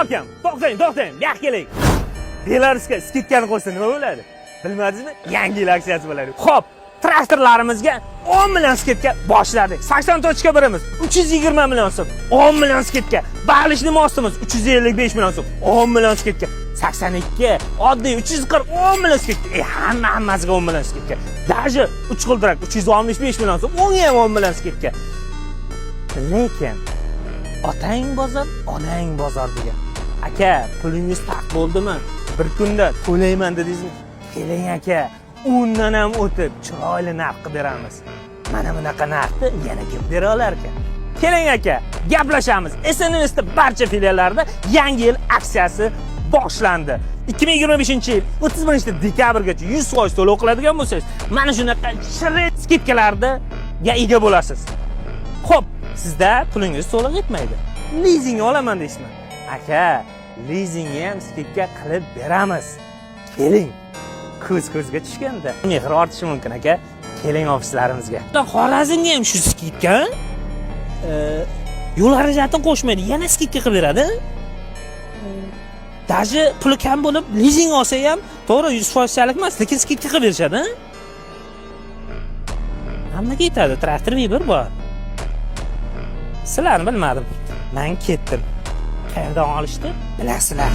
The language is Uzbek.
Akam, to'xtang, to'xtang, bu yoqqa keling. Belarusga скидка ni qo'shsa nima bo'ladi? Bilmadingizmi? Yangi yil aksiyasi bo'ladi. Xo'p, traktorlarimizga 10 million скидка boshladik. 80.1 imiz 320 million so'm, 10 million скидка. Бэушный mostimiz 355 million so'm, 10 million скидка. 82 oddiy 340, 10 million скидка. Hamma hammasiga 10 million скидка. Даже 3 g'ildirak 365 million so'm, unga ham 10 million скидка. Lekin otang bozor, onang bozor degan. Aka, pulingiz taq bo'ldimi? Bir kunda to'layman dedingizmi? Keling aka, undan ham o'tib chiroyli narx qilib beramiz. Mana bunaqa narxni yana kim bera olar ekan? Keling aka, gaplashamiz. SNSda barcha filiallarda yangi yil aksiyasi boshlandi. 2025-yil 31 dekabrgacha 100% to'lov qiladigan bo'lsangiz, mana shunaqa shirin скидка larda ega bo'lasiz. Xo'p, sizda pulingiz to'liq yetmaydi. Lizing olaman deysizmi? Aka, lizingni ham скидка qilib beramiz. Keling. Ko'z ko'zga tushganda mehr ortishi mumkin aka. Keling ofislarimizga. Xorazmga ham shu скидка. Yo'l xarajatini qo'shmaydi, yana скидка qilib beradi. Даже puli kam bo'lib lizing olsa ham, to'g'ri, 100% chalik emas, lekin скидка qilib berishadi. Hammaga yetadi, traktor bir bor. Sizlarni bilmadim. Men ketdim. Qayerdan olishdi, bilasizlar.